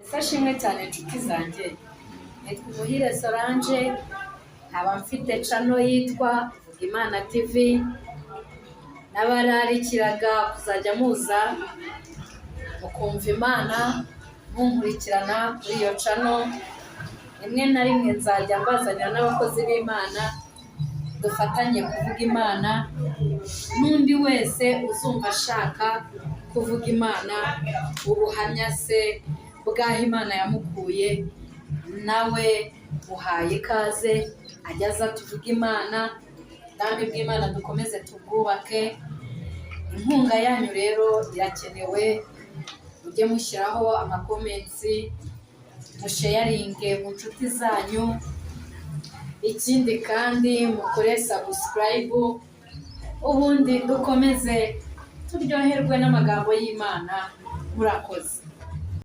Ese ashimwe cyane, inshuti zanjye. Nitwa Umuhire Solange, nkaba mfite channel yitwa Vuga Imana TV. N'abararikiraga kuzajya muza mukumva Imana, munkurikirana kuri iyo channel. Rimwe na rimwe nzajya mbazanira n'abakozi b'Imana, dufatanye kuvuga Imana, n'undi wese uzumva ashaka kuvuga Imana, ubuhamya se bw'aho Imana yamukuye, nawe muhaye ikaze, ajya aza tuvuge Imana, ubwami bw'Imana dukomeze tubwubake. Inkunga yanyu rero irakenewe. Mujye mushyiraho amacomments, musharinge mu nshuti zanyu, ikindi kandi mukore subscribe, ubundi dukomeze turyoherwe n'amagambo y'Imana. Murakoze.